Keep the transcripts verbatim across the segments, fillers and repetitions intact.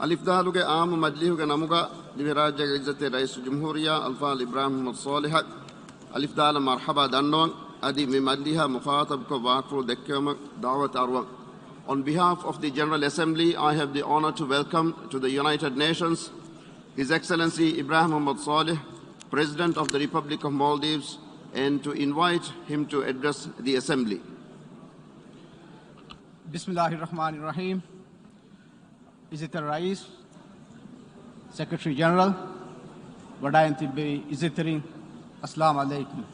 އަލިފްދާލުގެ އާއްމު މަޖިލީހުގެ ނަމުގަ ދިވެހިރާއްޖޭގެ އިއްޒަތްތެރި ރައީސުލްޖުމްހޫރިއްޔާ އަލްފާޟިލް އިބްރާހިމް މުޙައްމަދު ޞާލިޙަށް އަލިފްދާލަށް މަރްޙަބާ ދަންނަވަން. އަދި މި މަޖިލީހަށް މުޚާޠަބުކޮށް ވާހަކަފުޅު ދެއްކެވުމަށް ދަޢުވަތު އަރުވަން. On behalf of the General Assembly, I have the honor to welcome to the United Nations His Excellency Ibrahim Muhammad Saleh, President of the Republic of Maldives, and to invite him to address the Assembly. بسم الله الرحمن الرحيم. އިއްޒަތްތެރި ރައީސް، ސެކްރެޓަރީ ޖެނެރަލް، ވަޑައިން ތިއްބެވި އިއްޒަތްތެރިން، އައްސަލާމް ޢަލައިކުމް.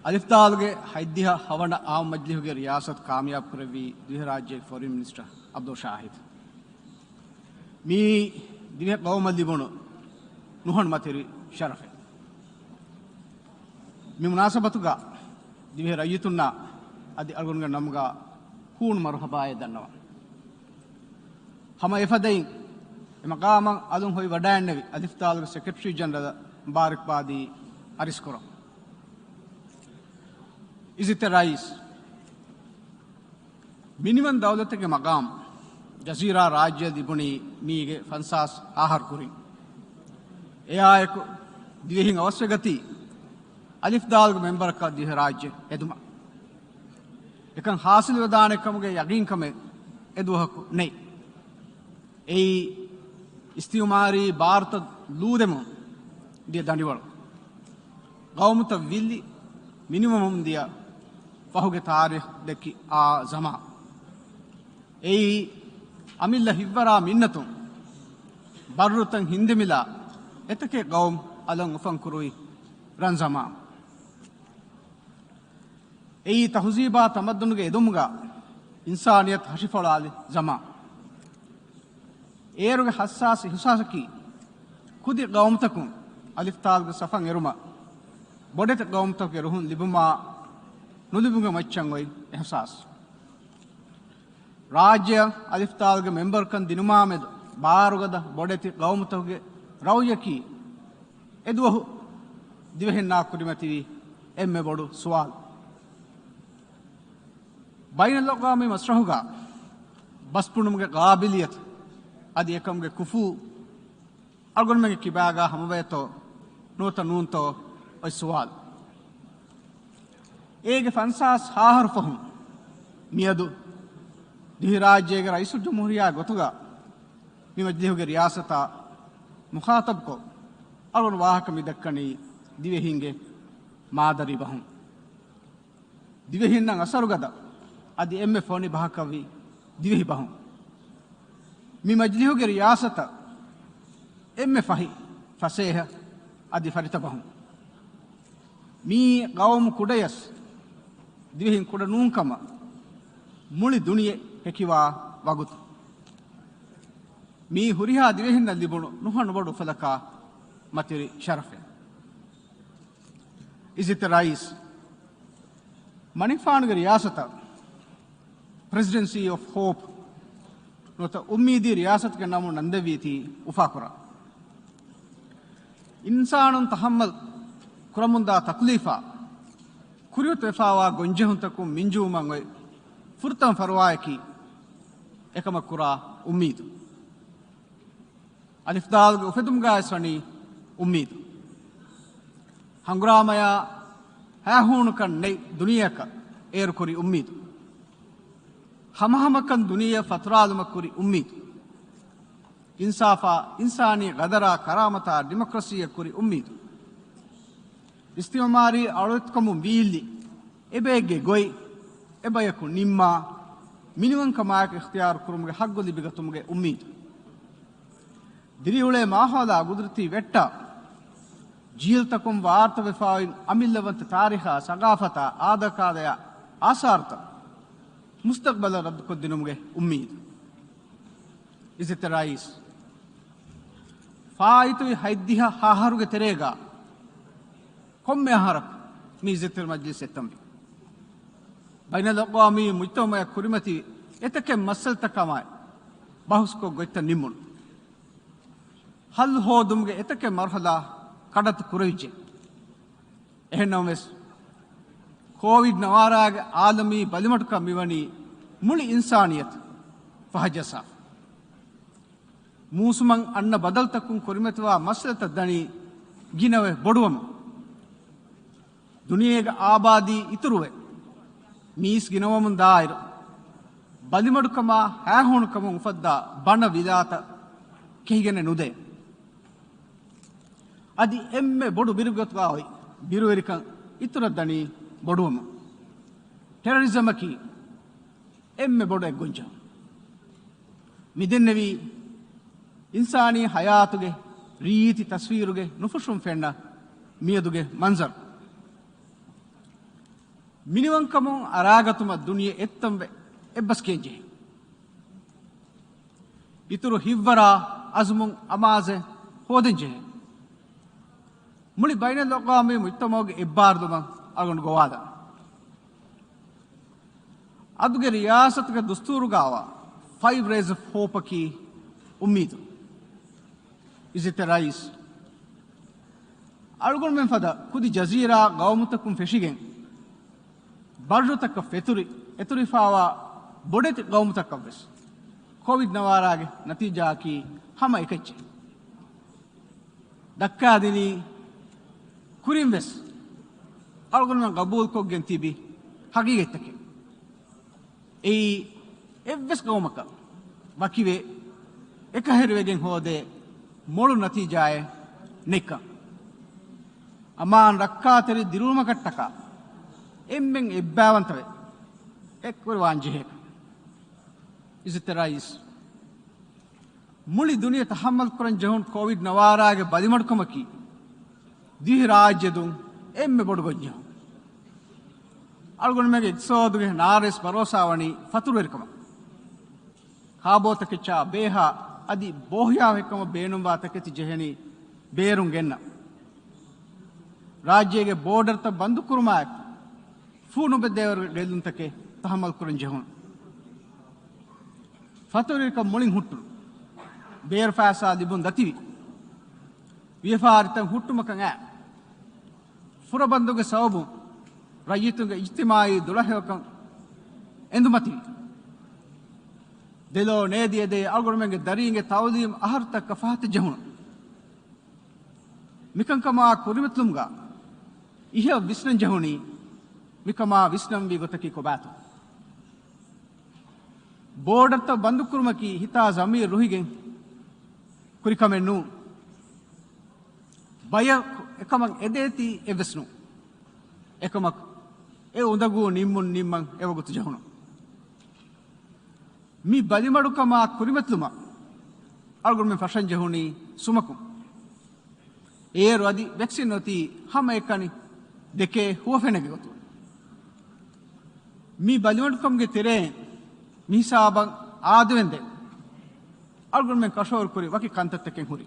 އަލިފްދާލުގެ ހަތްދިހަ ހަވަނަ އާއްމު މަޖިލީހުގެ ރިޔާސަތު ކާމިޔާބު ކުރެއްވީ ދިވެހިރާއްޖޭގެ ފޮރިން މިނިސްޓަރ އަބްދުﷲ ޝާހިދު. މިއީ ދިވެހި ޤައުމަށް ލިބުނު ނުހަނު މަތިވެރި ޝަރަފެއް. މި މުނާސަބަތުގަ ދިވެހި ރައްޔިތުންނަށް އަދި އަޅުގަނޑުގެ ނަމުގަ ހޫނު މަރުޙަބާއެއް ދަންނަވަން. ހަމަ އެފަދައިން އެ މަޤާމަށް އަލުން ހޮވި ވަޑައިންނެވި އަލިފްދާލުގެ ސެކްރެޓަރީ ޖެނެރަލަށް މުބާރަކްބާދީ އަރިސްކުރަން. އިއްޒަތްތެރި ރައީސް، މިނިވަން ދައުލަތެއްގެ މަޤާމް ޖަޒީރާ ރާއްޖެއަށް ލިބުނީ މީގެ ފަންސާސް އަހަރު ކުރިން. އެއާއެކު ދިވެހިން އަވަސްވެގަތީ އަލިފްދާލުގެ މެމްބަރަކަށް ދިވެހިރާއްޖެ ހެދުމަށް. އެކަން ހާސިލުވެދާނެ ކަމުގެ ޔަގީންކަމެއް އެދުވަހަކު ނެތް. އެއީ އިސްތިޢުމާރީ ބާރުތައް ލޫދެމުން ދިޔަ ދަނޑިވަޅު. ޤައުމުތައް ވިއްލި މިނިވަމުން ދިޔަ ފަހުގެ ތާރީޚް ދެއްކި އާ ޒަމާން. އެއީ އަމިއްލަ ހިތްވަރާ މިންނަތުން ބައްރުތައް ހިންދެމިލާ އެތަކެއް ޤައުމު އަލަށް އުފަން ކުރުވި ރަން ޒަމާން. އެއީ ތަހުޒީބާ ތަމައްދުނުގެ އެދުމުގަ އިންސާނިއްޔަތު ހަށިފޮޅާލި ޒަމާން. އޭރުގެ ހައްސާސް އިޙްސާސަކީ ކުދި ޤައުމުތަކުން އަލިފްދާލުގެ ސަފަށް އެރުމަށް ބޮޑެތި ޤައުމުތަކުގެ ރުހުން ލިބުމާ ނުލިބުމުގެ މައްޗަށް އޮތް އިޙްސާސް. ރާއްޖެއަށް އަލިފްދާލުގެ މެމްބަރުކަން ދިނުމާމެދު ބާރުގަދަ ބޮޑެތި ޤައުމުތަކުގެ ރައުޔަކީ އެދުވަހު ދިވެހިންނާ ކުރިމަތިވި އެންމެ ބޮޑު ސުވާލު. ބައިނަލްއަޤްވާމީ މަސްރަޙުގަ ބަސްބުނުމުގެ ޤާބިލިއްޔަތު އަދި އެކަމުގެ ކުފޫ އަޅުގަނޑުމެންގެ ކިބާގާ ހަމަވޭތޯ ނުވަތަ ނޫންތޯ އޮތް ސުވާލު. އޭގެ ފަންސާސް ހަ އަހަރު ފަހުން މިއަދު ދިވެހިރާއްޖޭގެ ރައީސުލްޖުމްހޫރިއްޔާ ގޮތުގަ މި މަޖިލީހުގެ ރިޔާސަތާ މުޚާޠަބުކޮށް، އަޅުގަނޑު ވާހަކަ މި ދައްކަނީ ދިވެހިންގެ މާދަރީ ބަހުން. ދިވެހިންނަށް އަސަރުގަދަ އަދި އެންމެ ފޮނި ބަހަކަށްވި ދިވެހި ބަހުން. މި މަޖިލީހުގެ ރިޔާސަތަށް އެންމެ ފަހި، ފަސޭހަ އަދި ފަރިތަ ބަހުން. މިއީ ޤައުމު ކުޑަޔަސް ދިވެހިން ކުޑަ ނޫންކަމަށް މުޅި ދުނިޔެ ހެކިވާ ވަގުތު. މިއީ ހުރިހާ ދިވެހިންނަށް ލިބުނު ނުހަނު ބޮޑު އުފަލަކާ މަތިވެރި ޝަރަފެއް. އިއްޒަތްތެރި ރައީސް، މަނިކުފާނުގެ ރިޔާސަތަށް ޕްރެޒިޑެންސީ އޮފް ހޯޕް ނުވަތަ އުއްމީދީ ރިޔާސަތުގެ ނަމުން ނަންދެވީތީ އުފާކުރާ. އިންސާނުން ތަޙައްމަލް ކުރަމުންދާ ތަކުލީފާ ކުރިއަތުވެފާވާ ގޮންޖެހުންތަކުން މިންޖުވުމަށް އޮތް ފުރަތަމަ ފަރުވާއަކީ އެކަމަށް ކުރާ އުއްމީދު. އަލިފްދާލުގެ އުފެދުމުގައިވެސް ވަނީ އުއްމީދު. ހަނގުރާމަޔާ ހައިހޫނުކަން ނެތް ދުނިޔެއަކަށް އޭރު ކުރި އުއްމީދު. ހަމަހަމަކަން ދުނިޔެއަށް ފަތުރާލުމަށް ކުރި އުއްމީދު. އިންސާފާ، އިންސާނީ ގަދަރާ، ކަރާމަތާ، ޑިމޮކްރަސީއަށް ކުރި އުއްމީދު. އިސްތިޢުމާރީ އަޅުވެތިކަމުން ވީއްލި އެބައެއްގެ ގޮތް އެބަޔަކު ނިންމާ، މިނިވަންކަމާއެކު އިޚްތިޔާރު ކުރުމުގެ ހައްގު ލިބިގަތުމުގެ އުއްމީދު. ދިރިއުޅޭ މާހައުލާ ގުދުރަތީ ވެއްޓާ، ޖީލްތަކުން ވާރުތަވެފާ އޮތް އަމިއްލަވަންތަ ތާރީޚާ، ސަގާފަތާ، އާދަކާދަޔާ އާސާރުތައް މުސްތަޤްބަލަށް ރައްދުކޮށްދިނުމުގެ އުއްމީދު. އިއްޒަތްތެރި ރައީސް، ފާއިތުވި ހަތްދިހަ ހަ އަހަރުގެ ތެރޭގަ ކޮންމެ އަހަރަކު މި އިއްޒަތްތެރި މަޖްލިސް އެއްތަންވި. ބައިނަލްއަޤްވާމީ މުޖްތަމަޢަށް ކުރިމަތިވި އެތަކެއް މައްސަލަތަކާމާ ބަހުސްކޮށް ގޮތްތައް ނިންމުނު. ހައްލު ހޯދުމުގެ އެތަކެއް މަރުހަލާ ކަޑައްތު ކުރެވިއްޖެ. އެހެންނަމަވެސް، ކޯވިޑް ނަވާރާގެ އާލަމީ ބަލިމަޑުކަން މިވަނީ މުޅި އިންސާނިއްޔަތު ފަހަށް ޖައްސާފަ. މޫސުމަށް އަންނަ ބަދަލުތަކުން ކުރިމަތިވާ މައްސަލަތައް ދަނީ ގިނަވެ ބޮޑުވަމުން. ދުނިޔޭގެ އާބާދީ އިތުރުވެ، މީސް ގިނަވަމުން ދާއިރު، ބަލިމަޑުކަމާ ހައިހޫނުކަމުން އުފައްދާ ބަނަ ވިލާތައް ކެހިގެނެއް ނުދޭ. އަދި އެންމެ ބޮޑު ބިރުގޮތުގަ އޮތް ބިރުވެރިކަން އިތުރަށް ދަނީ ބޮޑުވަމުން. ޓެރަރިޒަމަކީ އެންމެ ބޮޑު އެއްގޮންޖެހުން. މިދެންނެވީ އިންސާނީ ހަޔާތުގެ ރީތި ތަސްވީރުގެ ނުފުށުން ފެންނަ މިއަދުގެ މަންޒަރު. މިނިވަންކަމުން އަރާގަތުމަށް ދުނިޔެ އެއްތަންވެ އެއްބަސް ކިޔަންޖެހޭ. އިތުރު ހިތްވަރާ އަޒުމުން އަމާޒެއް ހޯދަންޖެހޭ. މުޅި ބައިނަލްއަގްވާމީ މުޖްތަމަޢުގެ އެއްބާރުލުމަށް އަޅުގަނޑު ގޮވާލަން. އަދުގެ ރިޔާސަތުގެ ދުސްތޫރުގައިވާ ފައިވް ރޭސް އޮފް ހޯޕަކީ އުއްމީދު. އިއްޒަތްތެރި ރައީސް، އަޅުގަނޑުމެން ފަދަ ކުދި ޖަޒީރާ ގައުމުތަކުން ފެށިގެން، ބައްރުތަކަށް ފެތުރި، އެތުރިފާވާ ބޮޑެތި ގައުމުތަކަށްވެސް ކޯވިޑް ނަވާރާގެ ނަތީޖާއަކީ ހަމަ އެކައްޗެއް. ދައްކާދިނީ ކުރިންވެސް އަޅުގަނޑުމެން ގަބޫލުކޮށްގެން ތިބި ހަގީގަތްތަކެއް. އެއީ އެއްވެސް ގައުމަކަށް ވަކިވެ އެކަހެރިވެގެން ހޯދޭ މޮޅު ނަތީޖާއެއް ނެތްކަން. އަމާން ރައްކާތެރި ދިރިއުޅުމަކަށްޓަކާ އެންމެން އެއްބައިވަންތަވެ އެއްކުރިވާން ޖެހޭ. އިއްޒަތްތެރި ރައީސް، މުޅި ދުނިޔެ ތަހައްމަލް ކުރަން ޖެހުނު ކޯވިޑް ނަވާރާގެ ބަލިމަޑުކަމަކީ ދިވެހިރާއްޖެ ދުން އެންމެ ބޮޑު ގޮންޖެހުން. އަޅުގަނޑުމެންގެ އިޤްތިޞާދުގެ ނާރެސް ބަރޯސާ ވަނީ ފަތުރުވެރިކަމަށް. ކާބޯތަކެއްޗާ ބޭހާ އަދި ބޯހިޔާވަހިކަމަށް ބޭނުންވާ ތަކެތި ޖެހެނީ ބޭރުން ގެންނަ. ރާއްޖޭގެ ބޯޑަރުތައް ބަންދުކުރުމާއެކު، ފޫނުބެ ދޭވަރުގެ ގެއްލުންތަކެއް ތަހައްމަލް ކުރަން ޖެހުނު. ފަތުރުވެރިކަން މުޅިން ހުއްޓުނު. ބޭރު ފައިސާ ލިބުން ދަތިވި. ވިޔަފާރިތައް ހުއްޓުމަކަށް އައި. ފުރަބަންދުގެ ސަބަބުން ރައްޔިތުންގެ އިޖްތިމާޢީ ދުޅަހެޔޮކަން އެނދުމަތިވި. ދެލޯ ނޭދި އެދޭ އަޅުގަނޑުމެންގެ ދަރީންގެ ތަޢުލީމް އަހަރުތަކަށް ފަހަތަށް ޖެހުނު. މިކަންކަމާ ކުރިމަތިލުމުގަ އިހަށް ވިސްނަން ޖެހުނީ، މިކަމާ ވިސްނަންވީ ގޮތަކީ ކޮބާތޯ؟ ބޯޑަރުތައް ބަންދުކުރުމަކީ ހިތާ ޒަމީރު ރުހިގެން ކުރި ކަމެއް ނޫން. ބަޔަކު އެކަމަށް އެދޭތީ އެއްވެސް ނޫން. އެކަމަކު އެ އުނދަގޫ ނިންމުން ނިންމަން އެވަގުތު ޖެހުނު. މި ބަލިމަޑުކަމާ ކުރިމަތިލުމަށް އަޅުގަނޑުމެން ފަށަން ޖެހުނީ ސުމަކުން. އޭރު އަދި ވެކްސިން އޮތީ ހަމައެކަނި ދެކޭ ހުވަފެނެއްގެ ގޮތުން. މި ބަލިމަޑުކަމުގެ ތެރެއިން މިހިސާބަށް އާދެވެންދެން އަޅުގަނޑުމެން ކަށަވަރުކުރި ވަކި ކަންތައްތަކެއް ހުރި.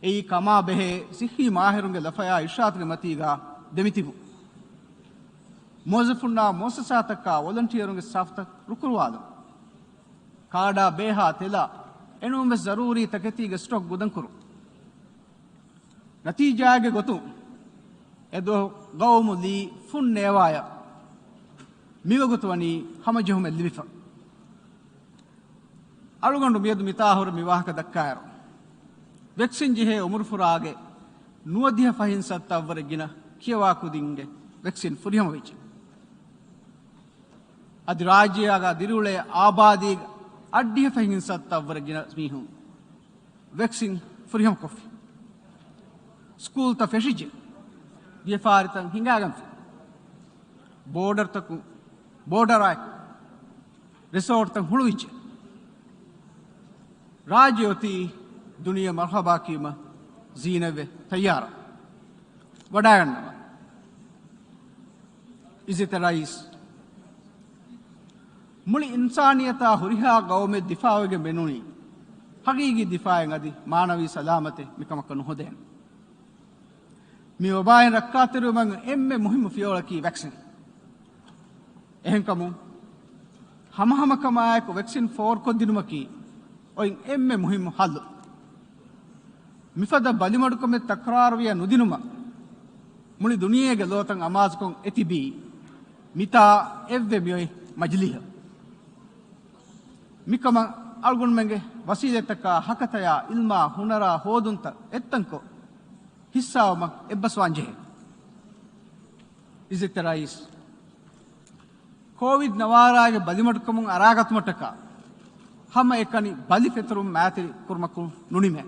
އެއީ ކަމާ ބެހޭ ޞިއްޙީ މާހިރުންގެ ލަފަޔާ އިރްޝާދުގެ މަތީގާ ދެމިތިބުން. މުވައްޒަފުންނާ މުއައްސަސާތަކާ ވޮލަންޓިއަރުންގެ ސާފުތައް ރުކުރުވާލުން. ކާޑާ ބޭހާ ތެލާ އެނޫންވެސް ޒަރޫރީ ތަކެތީގެ ސްޓޮކް ގުދަންކުރުން. ނަތީޖާގެ ގޮތުން އެދުވަހު ގައުމު ލީ ފުން ނޭވާޔަށް މިވަގުތު ވަނީ ހަމަޖެހުމެއް ލިބިފަ. އަޅުގަނޑު މިއަދު މިތާ ހުރެ މި ވާހަކަ ދައްކާއިރު، ވެކްސިން ޖެހޭ އުމުރުފުރާގެ ނުވަދިހަ ފަހިން ސައްތައަށްވުރެ ގިނަ ކިޔަވާ ކުދިންގެ ވެކްސިން ފުރިހަމަވެއްޖެ. އަދި ރާއްޖެއާގާ ދިރިއުޅޭ އާބާދީގެ އަށްޑިހަ ފަހިން ސައްތައަށްވުރެ ގިނަ މީހުން ވެކްސިން ފުރިހަމަކޮށްފި. ސްކޫލްތައް ފެށިއްޖެ. ވިޔަފާރިތައް ހިނގާގެންފި. ބޯޑަރުތަކު، ބޯޑަރާއެކު ރިސޯޓްތައް ހުޅުވިއްޖެ. ރާއްޖެ އޮތީ ދުނިޔެ މަރްޙަބާ ކީމަ ޒީނަތްވެ ތައްޔާރަށް ވަޑާގަންނަވާ. އިއްޒަތްތެރި ރައީސް، މުޅި އިންސާނިއްޔަތާ ހުރިހާ ގައުމެއް ދިފާޢުވެގެން މެނުނީ ހަގީގީ ދިފާޢެއް އަދި މާނަވީ ސަލާމަތެއް މިކަމަކަށް ނުހޯދޭނެ. މި ވަބާއިން ރައްކާތެރިވުމަށް އެންމެ މުހިއްމު ފިޔަވަޅަކީ ވެކްސިން. އެހެންކަމުން، ހަމަހަމަކަމާއެކު ވެކްސިން ފޯރުކޮށްދިނުމަކީ އޮތް އެންމެ މުހިއްމު ހައްލު. މިފަދަ ބަލިމަޑުކަމެއް ތަކްރާރުވިޔަ ނުދިނުމަށް މުޅި ދުނިޔޭގެ ލޯތައް އަމާޒުކޮށް އެތިބީ މިތާ އެއްވެ މިއޮތް މަޖިލީހަށް. މިކަމަށް އަޅުގަނޑުމެންގެ ވަސީލަތްތަކާ، ހަކަތަޔާ، އިލްމާ، ހުނަރާ، ހޯދުންތައް އެއްތަންކޮށް ހިއްސާވުމަށް އެއްބަސްވާން ޖެހޭ. އިއްޒަތްތެރި ރައީސް، ކޯވިޑް ނަވާރާގެ ބަލިމަޑުކަމުން އަރާގަތުމަށްޓަކާ ހަމައެކަނި ބަލި ފެތުރުން މައިތިރި ކުރުމަކުން ނުނިމޭ.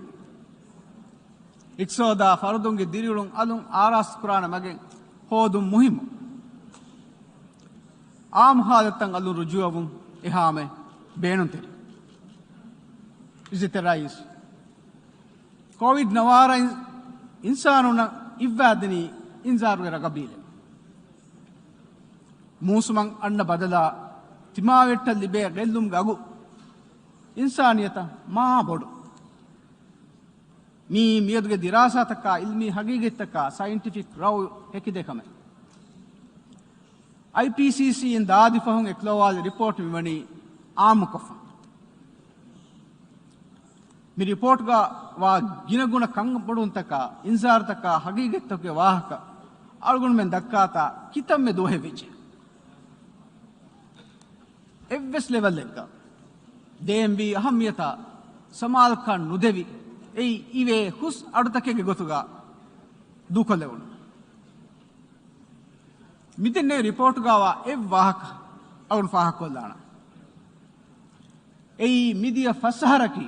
އިޤްތިޞާދާ ފަރުދުންގެ ދިރިއުޅުން އަލުން އާރާސްތުކުރާނެ މަގެއް ހޯދުން މުހިއްމު. އާއްމު ހާލަތަށް އަލުން ރުޖޫޢަވުން އެހާމެ ބޭނުންތެރި. އިއްޒަތްތެރި ރައީސް، ކޯވިޑް ނަވާރައިން އިންސާނުންނަށް އިއްވާދިނީ އިންޒާރުގެ ރަގަބީލެއް. މޫސުމަށް އަންނަ ބަދަލާ ތިމާވެއްޓަށް ލިބޭ ގެއްލުމުގެ އަގު އިންސާނިއްޔަތަށް މާ ބޮޑު. މީ މިއަދުގެ ދިރާސާތަކާ، އިލްމީ ހަގީގަތްތަކާ، ސައިންޓިފިކް ރައު ހެކިދޭ ކަމެއް. އައިޕީސީސީއިން ދާދި ފަހުން އެކުލަވާލި ރިޕޯޓް މިވަނީ އާއްމުކޮށްފަ. މި ރިޕޯޓްގަ ވާ ގިނަގުނަ ކަންބޮޑުވުންތަކާ، އިންޒާރުތަކާ، ހަގީގަތްތަކުގެ ވާހަކަ އަޅުގަނޑުމެން ދައްކާތާ ކިތަންމެ ދުވަހެއް ވެއްޖެ. އެއްވެސް ލެވެލްއެއްގަ ދޭންވީ އަހައްމިޔަތާ ސަމާލުކަން ނުދެވި، އެއީ އިވޭ ހުސް އަޑުތަކެއްގެ ގޮތުގަ ދޫކޮށްލެވުނު. މިދެންނެވި ރިޕޯޓުގަވާ އެއް ވާހަކަ އަޅުން ފާހަގަކޮށްލާނަން. އެއީ މިދިޔަ ފަސް އަހަރަކީ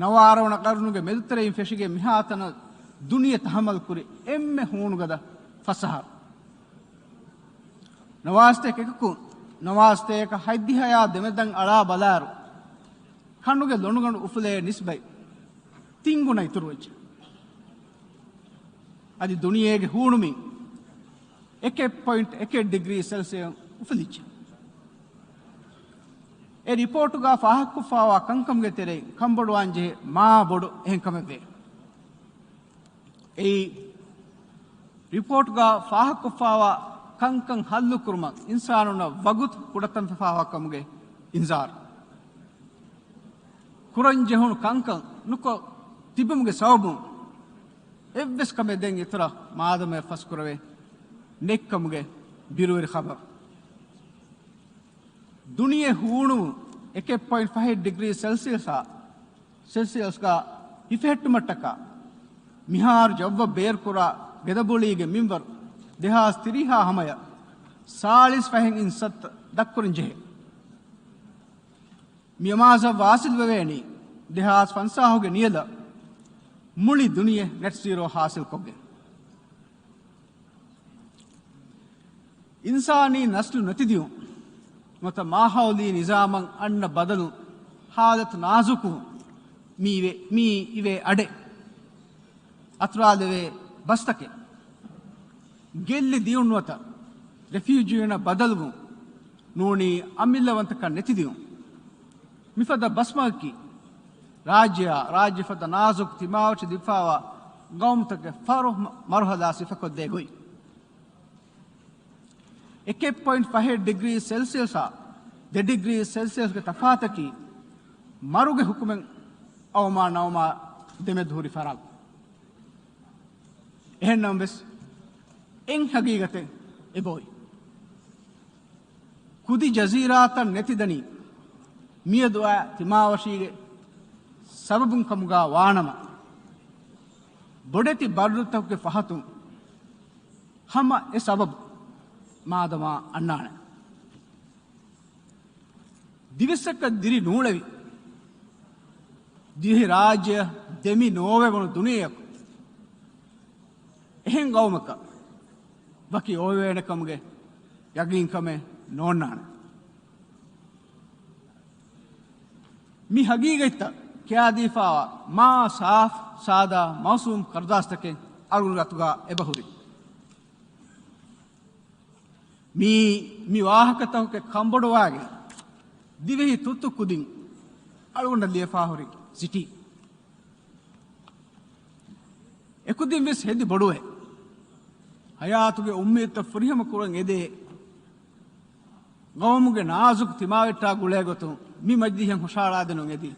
ނަވާރަ ވަނަ ޤަރުނުގެ މެދުތެރެއިން ފެށިގެން މިހާތަނަށް ދުނިޔެ ތަހައްމަލް ކުރި އެންމެ ހޫނުގަދަ ފަސް އަހަރު. ނަވާސްތޭކަ އެކަކު، ނަވާސްތޭކަ ހަތްދިހަޔާ ދެމެދަށް އަޅާ ބަލާއިރު، ކަނޑުގެ ލޮނުގަނޑު އުފުލޭ ނިސްބަތް ތިންގުނަ އިތުރުވެއްޖެ. އަދި ދުނިޔޭގެ ހޫނުމިން އެކެއް ޕޮއިންޓް އެކެއް ޑިގްރީ ސެލްސިއަސް އުފުލިއްޖެ. އެ ރިޕޯޓުގަ ފާހަގަކޮށްފާވާ ކަންކަމުގެ ތެރެއިން ކަންބޮޑުވާން ޖެހޭ މާ ބޮޑު އެހެން ކަމެއް ވޭ. އެއީ، ރިޕޯޓްގަ ފާހަގަކޮށްފާވާ ކަންކަން ހައްލުކުރުމަށް އިންސާނުންނަށް ވަގުތު ކުޑަތަން ފެފާވާކަމުގެ އިންޒާރު. ކުރަންޖެހުނު ކަންކަން ނުކޮށް ތިބުމުގެ ސަބަބުން އެއްވެސް ކަމެއް ދެން އިތުރަށް މާދަމަޔަށް ފަސްކުރެވޭ ނެތްކަމުގެ ބިރުވެރި ޚަބަރު. ދުނިޔެ ހޫނުވުން އެކެއް ޕޮއިންޓް ފަހެއް ޑިގްރީ ސެލްސިއަސް، ސެލްސިއަސްގަ ހިފެހެއްޓުމަށްޓަކާ، މިހާރު ޖައްވަށް ބޭރުކުރާ ގެދަބޮޅީގެ މިންވަރު ދެހާސް ތިރީހާ ހަމަޔަށް ސާޅީސް ފަހެއް އިންސައްތަ ދަށްކުރަން ޖެހޭ. މި އަމާޒަށް ވާސިލް ވެވޭނީ ދެހާސް ފަންސާހުގެ ނިޔަލަށް މުޅި ދުނިޔެ ނެޓް ޒީރޯ ހާސިލްކޮށްގެން. އިންސާނީ ނަސްލު ނެތިދިޔުން ނުވަތަ މާހައުލީ ނިޒާމަށް އަންނަ ބަދަލު ހާލަތު ނާޒުކުވުން މީ އިވޭ، މީ އިވޭ އަޑެއް. އަތުރާލެވޭ ބަސްތަކެއް. ގެއްލި ދިޔުން ނުވަތަ ރެފިއުޖީނަށް ބަދަލުވުން ނޫނީ އަމިއްލަވަންތަކަން ނެތިދިޔުން. މިފަދަ ބަސްމަގަކީ ރާއްޖެއާ ރާއްޖެ ފަދަ ނާޒުކު ތިމާވެށި ދިފާވާ ގައުމުތަކެއް ފަހަރު މަރުހަލާ ސިފަކޮށްދޭ ގޮތް. އެކެއް ޕޮއިންޓް ފަހެއް ޑިގްރީ ސެލްސިއަސްއާ ދެ ޑިގްރީ ސެލްސިއަސްގެ ތަފާތަކީ މަރުގެ ހުކުމެއް އައުމާ ނައުމާ ދެމެދު ހުރި ފަރާތް. އެހެންނަމަވެސް، އެއް ހަގީގަތެއް އެބައޮތް. ކުދި ޖަޒީރާތައް ނެތިދަނީ މިއަދު އައި ތިމާވަށީގެ ސަބަބުން ކަމުގަ ވާނަމަ، ބޮޑެތި ބައްރުތަކުގެ ފަހަތުން ހަމަ އެ ސަބަބު މާދަމާ އަންނާނެ. ދިވެއްސަކަށް ދިރި ނޫޅެވި، ދިވެހި ރާއްޖެއަށް ދެމި ނޯވެވުނު ދުނިޔެއަކު، އެހެން ގައުމަކަށް ވަކި އޮވެވޭނެ ކަމުގެ ޔަގީންކަމެއް ނޯންނާނެ. މި ހަގީގަތްތައް ކިޔާދީފާވާ މާ ސާފް ސާދާ މައުސޫމް ކަރުދާސްތަކެއް އަޅުގަނޑު އަތުގަ އެބަހުރި. މީ، މި ވާހަކަތަކުގެ ކަންބޮޑުވާގެން ދިވެހި ތުއްތު ކުދިން އަޅުގަނޑަށް ލިޔެފާހުރި ސިޓީ. އެކުދިން ވެސް ހެދި ބޮޑުވޭ. ހަޔާތުގެ އުއްމީދުތައް ފުރިހަމަ ކުރަން އެދޭ. ގައުމުގެ ނާޒުކު ތިމާވެއްޓާ ގުޅޭ ގޮތުން މި މަޖިލީހަށް ހުށަހަޅާދިނުން އެދި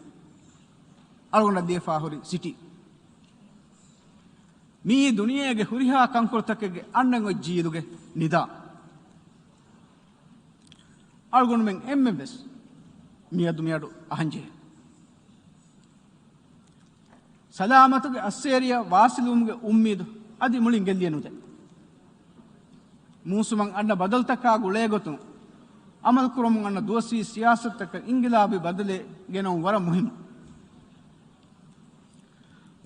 އަޅުގަނޑަށް ލިޔެފާހުރި ސިޓީ. މިއީ ދުނިޔޭގެ ހުރިހާ ކަންކޮޅުތަކެއްގެ އަންނަން އޮތް ޖީލުގެ ނިދާ. އަޅުގަނޑުމެން އެންމެން ވެސް މިއަދު މިއަޑު އަހަންޖެހޭ. ސަލާމަތުގެ އައްސޭރިއަށް ވާސިލުވުމުގެ އުއްމީދު އަދި މުޅިން ގެއްލިއެއް ނުދޭ. މޫސުމަށް އަންނަ ބަދަލުތަކާ ގުޅޭގޮތުން އަމަލުކުރަމުން އަންނަ ދުވަސްވީސް ސިޔާސަތުތަކަށް އިންގިލާބީ ބަދަލެއް ގެނައުން ވަރަށް މުހިއްމު.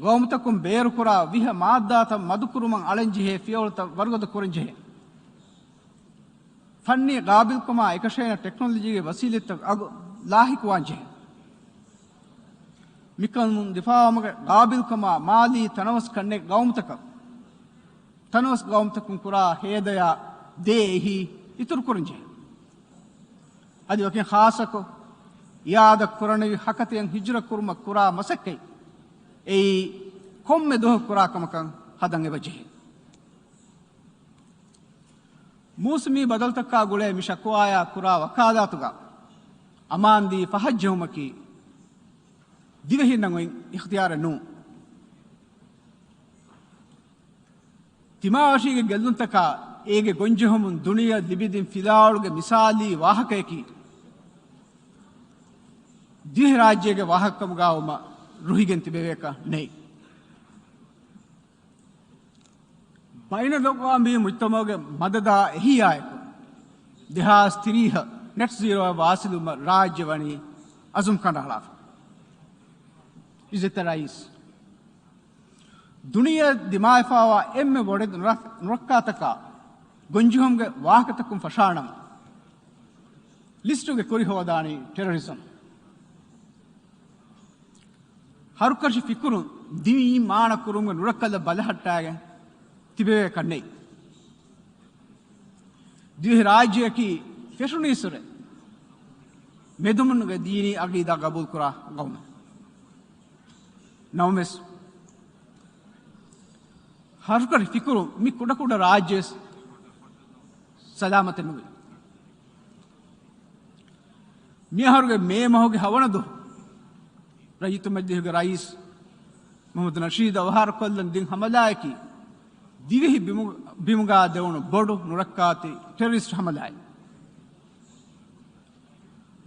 ގައުމުތަކުން ބޭރުކުރާ ވިހަ މާއްދާތައް މަދުކުރުމަށް އަޅަންޖެހޭ ފިޔަވަޅުތައް ވަރުގަދަ ކުރަންޖެހޭ. ފަންނީ ގާބިލްކަމާ އެކަށައިނަ ޓެކްނޮލޮޖީގެ ވަސީލަތްތައް އަގު ލާހިކުވާންޖެހޭ. މިކަމުން ދިފާއުވުމުގެ ގާބިލްކަމާ މާލީ ތަނަވަސްކަންނެއް ގައުމުތަކަށް، ތަނަވަސް ގައުމުތަކުން ކުރާ ހޭދަޔާ ދޭ އެހީ އިތުރުކުރަންޖެހޭ. އަދި ވަކިން ޚާއްޞަކޮށް، އިއާދަ ކުރަނިވި ހަކަތައިން ހިޖުރަ ކުރުމަށް ކުރާ މަސައްކަތް އެއީ ކޮންމެ ދުވަހަކު ކުރާ ކަމަކަށް ހަދަން އެބަޖެހޭ. މޫސުމީ ބަދަލުތަކާ ގުޅޭ މި ޝަކުވާޔާ ކުރާ ވަކާލާތުގަ އަމާންދީ ފަހަށްޖެހުމަކީ ދިވެހިންނަށް އޮތް އިޚްތިޔާރެއް ނޫން. ތިމާވެށީގެ ގެއްލުންތަކާ އޭގެ ގޮންޖެހުމުން ދުނިޔެއަށް ލިބިދިން ފިލާވަޅުގެ މިސާލީ ވާހަކަޔަކީ، ދިވެހިރާއްޖޭގެ ވާހަކަކަމުގާ ވުމަށް ރުހިގެން ތިބެވޭކަށް ނެތް. ބައިނަލްއަގްވާމީ މުޖްތަމަޢުގެ މަދަދާ އެހީއާއެކު، ދެހާސް ތިރީހަށް ނެޓް ޒީރޯއަށް ވާސިލުވުމަށް ރާއްޖެ ވަނީ އަޒުމް ކަނޑައަޅާފަ. އިއްޒަތްތެރި ރައީސް، ދުނިޔެއަށް ދިމާވެފައިވާ އެންމެ ބޮޑެތި ނުރަ-، ނުރައްކާތަކާ ގޮންޖެހުމުގެ ވާހަކަތަކުން ފަށާނަމަ، ލިސްޓުގެ ކުރި ހޯދާނީ ޓެރަރިޒަމް. ހަރުކަށި ފިކުރުން ދިވެހި މާނަ ކުރުމުގެ ނުރައްކަލަށް ބަލަހައްޓާގެން ތިބެވޭކަށް ނެތް. ދިވެހި ރާއްޖެއަކީ ފެށުނީއްސުރެ މެދުމުންގެ ދީނީ އަގީދާ ގަބޫލުކުރާ ގައުމެއް. ނަމަވެސް، ހަރުކަށި ފިކުރުން މި ކުޑަކުޑަ ރާއްޖެވެސް ސަލާމަތެއް ނުވޭ. މިއަހަރުގެ މޭ މަހުގެ ހަވަނަ ދުވަހު ރައްޔިތު މަޖިލީހުގެ ރައީސް މުޙައްމަދު ނަޝީދު އަވަހާރަކޮށްލަން ދިން ހަމަލާއަކީ ދިވެހި ބިމު-، ބިމުގާ ދެވުނު ބޮޑު ނުރައްކާތެރި ޓެރަރިސްޓް ހަމަލާއެއް.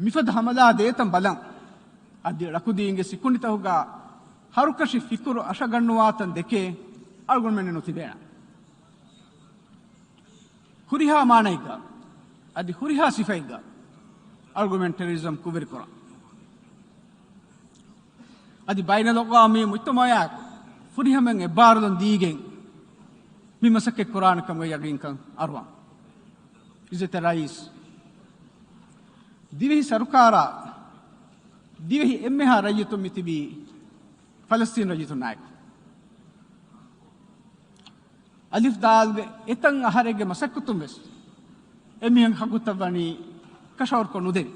މިފަދަ ހަމަލާ ދޭތަން ބަލަން، އަދި ޅަކުދީންގެ ސިކުނޑިތަކުގާ ހަރުކަށި ފިކުރު އަށަގަންނުވާތަން ދެކޭ އަޅުގަނޑުމެންނެއް ނުތިބޭނަން. ހުރިހާ މާނައެއްގަ އަދި ހުރިހާ ސިފައެއްގަ އަޅުގަނޑުމެން ޓެރަރިޒަމް ކުށްވެރިކުރަން. އަދި ބައިނަލްއަގްވާމީ މުޖްތަމަޢާއެކު ފުރިހަމައިން އެއްބާރުލުން ދީގެން މި މަސައްކަތް ކުރާނެ ކަމުގެ ޔަގީންކަން އަރުވަން. އިއްޒަތްތެރި ރައީސް، ދިވެހި ސަރުކާރާ ދިވެހި އެންމެހާ ރައްޔިތުން މި ތިބީ ފަލަސްތީނު ރައްޔިތުންނާއެކު. އަލިފް ދާލުގެ އެތައް އަހަރެއްގެ މަސައްކަތުން ވެސް އެމީހުންގެ ހައްގުތައް ވަނީ ކަށަވަރުކޮށް ނުދެވި.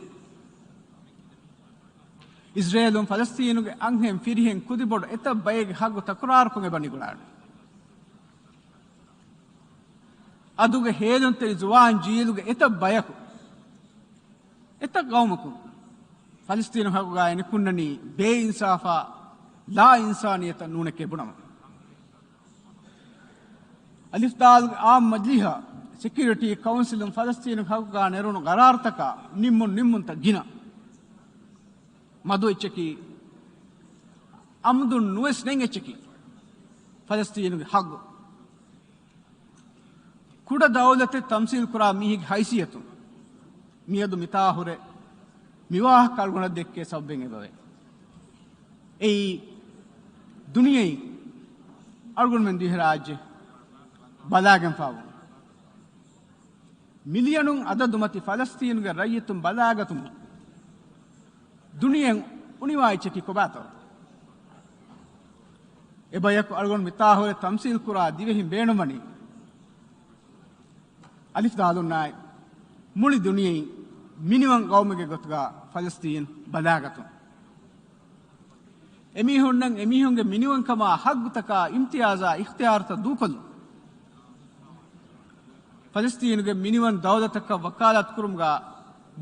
އިޒްރޭލުން ފަލަސްތީނުގެ އަންހެން ފިރިހެން ކުދިބޮޑު އެތައް ބައެއްގެ ހައްގު ތަކުރާރުކޮށް އެބަ ނިގުޅާނެ. އަދުގެ ހޭލުންތެރި ޒުވާން ޖީލުގެ އެތައް ބަޔަކު، އެތައް ގައުމަކުން ފަލަސްތީނު ހައްގުގައި ނިކުންނަނީ ބޭއިންސާފާ، ލާ އިންސާނިއްޔަތަށް ނޫނެކޭ ބުނަމުން. އަލިފް ދާލުގެ އާއްމު މަޖިލީހަށް ސެކިއުރިޓީ ކައުންސިލުން ފަލަސްތީނު ހައްގުގަ ނެރުނު ގަރާރުތަކާ ނިންމުން ނިންމުންތައް ގިނަ. މަދު އެއްޗަކީ، އަމުދުން ނުވެސް ނެތް އެއްޗަކީ، ފަލަސްތީނުގެ ހައްގު. ކުޑަ ދައުލަތެއް ތަމްސީލް ކުރާ މީހެއްގެ ހައިސިއްޔަތުން މިއަދު މިތާހުރެ މިވާހަކަ އަޅުގަނޑަށް ދެއްކޭ ސަބަބެއް އެބަވޭ. އެއީ ދުނިޔެއިން އަޅުގަނޑުމެން ދިވެހިރާއްޖެ ބަލާގެންފާވުން. މިލިޔަނުން އަދަދު މަތި ފަލަސްތީނުގެ ރައްޔިތުން ބަލާގަތުމުން ދުނިޔެއިން އުނިވާ އެއްޗަކީ ކޮބާތޯ؟ އެބަޔަކު އަޅުގަނޑު މިތާހުރެ ތަމްސީލް ކުރާ ދިވެހިން ބޭނުންވަނީ، އަލިފް ދާލުންނާއި މުޅި ދުނިޔެއިން މިނިވަން ގައުމެއްގެ ގޮތުގަ ފަލަސްތީން ބަލާގަތުން. އެމީހުންނަށް އެމީހުންގެ މިނިވަންކަމާ ހައްގުތަކާ އިމްތިޔާޒާ އިޚްތިޔާރުތައް ދޫކޮށްލުން. ފަލަސްތީނުގެ މިނިވަން ދައުލަތަކަށް ވަކާލާތުކުރުމުގަ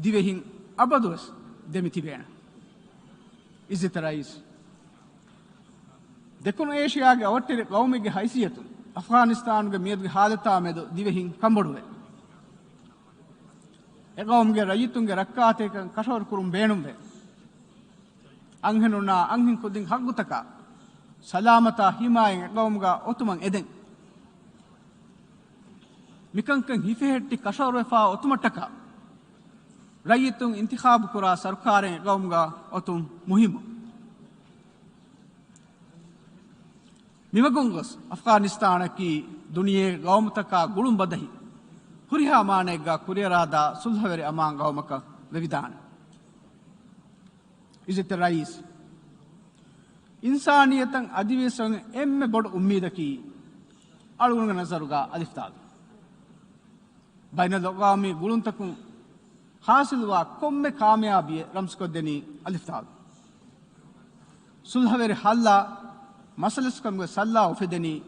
ދިވެހިން އަބަދުވެސް ދެމިތިބޭނެ. އިއްޒަތްތެރި ރައީސް، ދެކުނު އޭޝިޔާގެ އަވަށްޓެރި ގައުމެއްގެ ހައިސިއްޔަތުން އަފްޣާނިސްތާނުގެ މިއަދުގެ ހާލަތާ މެދު ދިވެހިން ކަންބޮޑުވޭ. އެ ގައުމުގެ ރައްޔިތުންގެ ރައްކާތެރިކަން ކަށަވަރު ކުރުން ބޭނުންވޭ. އަންހެނުންނާ އަންހެން ކުދިން ހައްގުތަކާ ސަލާމަތާ ހިމާޔަތް އެ ގައުމުގަ އޮތުމަށް އެދެން. މިކަންކަން ހިފެހެއްޓި ކަށަވަރުވެފާ އޮތުމަށްޓަކާ ރައްޔިތުން އިންތިޚާބުކުރާ ސަރުކާރެއް ގައުމުގަ އޮތުން މުހިއްމު. މިމަގުން ގޮސް އަފްޣާނިސްތާނަކީ ދުނިޔޭގެ ގައުމުތަކާ ގުޅުން ބަދަހި، ހުރިހާ މާނައެއްގަ ކުރިއަރާދާ ސުލްހަވެރި އަމާން ގައުމަކަށް ވެވިދާނެ. އިއްޒަތްތެރި ރައީސް، އިންސާނިއްޔަތަށް އަދިވެސް އޮތް އެންމެ ބޮޑު އުއްމީދަކީ އަޅުގަނޑުގެ ނަޒަރުގަ އަލިފްދާލު. ބައިނަލްއަގްވާމީ ގުޅުންތަކުން ހާސިލުވާ ކޮންމެ ކާމިޔާބީއެއް ރަމްޒުކޮށްދެނީ އަލިފްދާލު. ސުލްހަވެރި ހައްލާ، މަސަލަސްކަމުގެ ސައްލާ އުފެދެނީ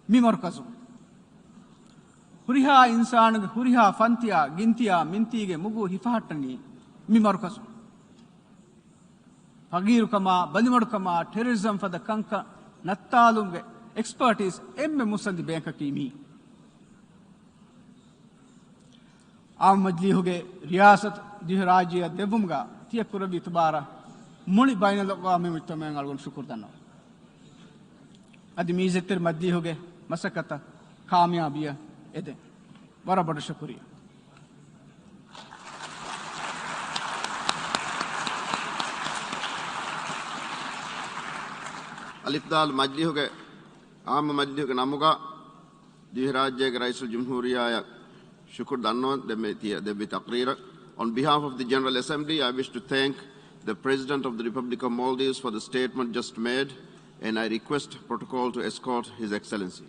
މި މަރުކަޒުން. ހުރިހާ އިންސާނުގެ ހުރިހާ ފަންތިއާ، ގިންތިއާ، މިންތީގެ މުގު ހިފަހައްޓަނީ މި މަރުކަޒުން. ފަގީރުކަމާ، ބަލިމަޑުކަމާ، ޓެރަރިޒަމް ފަދަ ކަންކަން ނައްތާލުމުގެ އެކްސްޕާޓީސް އެންމެ މުއްސަނދި ބޭންކަކީ މީ. އާއްމު މަޖިލީހުގެ ރިޔާސަތު ދިވެހިރާއްޖެއަށް ދެއްވުމުގަ ތިޔަ ކުރެއްވި އިތުބާރަށް މުޅި ބައިނަލްއަގްވާމީ މުޖްތަމަޢުން އަޅުގަނޑު ޝުކުރު ދަންނަވަން. އަދި މި އިއްޒަތްތެރި މަޖިލީހުގެ މަސައްކަތަށް ކާމިޔާބީއަށް އެދެން. ވަރަށް ބޮޑަށް ޝުކުރިއްޔާ. އަލިފްދާލު މަޖިލީހުގެ، އާއްމު މަޖިލީހުގެ ނަމުގަ ދިވެހިރާއްޖޭގެ ރައީސުލްޖުމްހޫރިއްޔާއަށް ޝުކުރު ދަންނަވަން. ދެން މި ތިޔަ ދެއްވި ތަޤްރީރަށް. On behalf of the General Assembly, I wish to thank the President of the Republic of Maldives for the statement just made, and I request protocol to escort His Excellency.